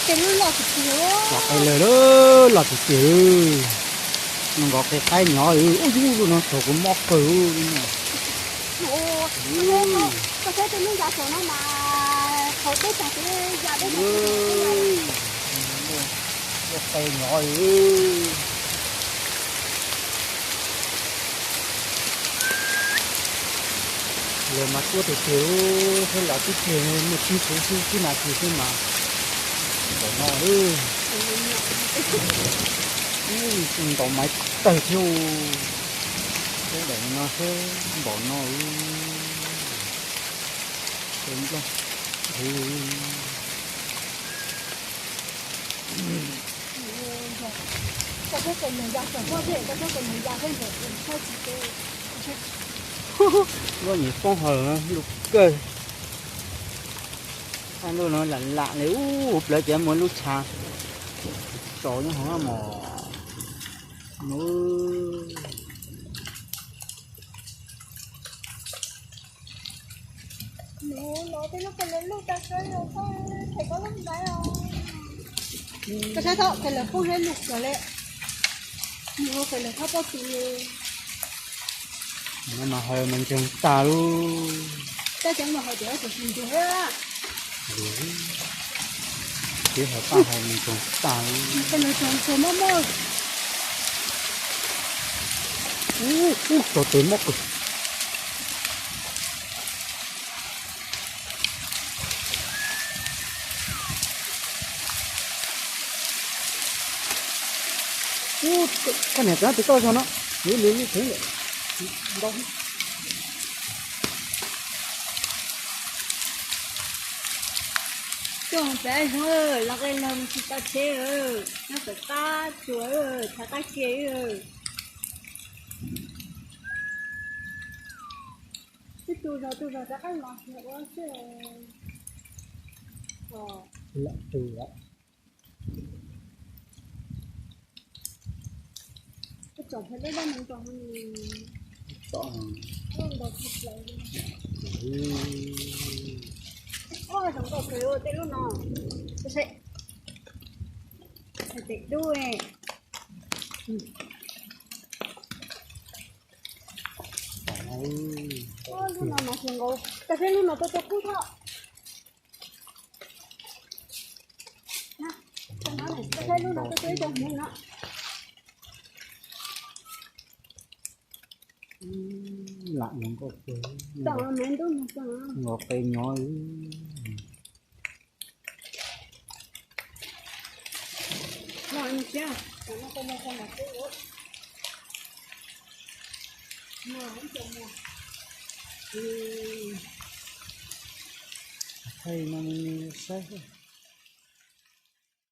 Los qe lawm, los tiag tiag. Nws nqos qe qaib nyob. Ub, yus lub no thaum kuv mob kawg. Lub qe nyob. Los mas tuaj tiag tiag, thiab los tib pliag, muaj tsib puv xwb, tsib nas this xwb mas npaum no. Ntaus maiv tawg thiab. Tej daim no thiab npaum no. Luaj nyuam poob hov lawm, lub kawg. Lub no lam lam li ub, plawv ces muaj lub tshav tsaus nyob hauv mos. Koj saib tau qe lawm poob hauv lub kawg li, nws ua qe lawm thab pob tw li. No mas haus mas ntsoog tag lub. Tab cov no haus tias tsis ntug thiab. Tib haus paj haus mas ntsoog tag lub. Qe lawm tsoog tsoog mob mob. Ub, ub, tso tes mob kawg. Ub, koj niam tab tis toj zog no, lub lub lub pheej ntau. Coj peb zoo, los qe los tsis tau tsheb, nyob pem qab tsuas, tshav qab cia. Ib tug zog tug zog rov qab los ua xwb. Lam tug lawm. Tsom peb lub dab neeg tsom, tsom nkaus tsis plaws li. Ua zoo nkauj kawg tej lub no. Tes dub. Lub no mas zoo nkaus, koj saib lub no tuaj tuaj kub thoj. Koj saib lub no tuaj tuaj ib co hmuv no. Lam zoo nkauj kawg. Nqos qe nyob. Thaij no saib.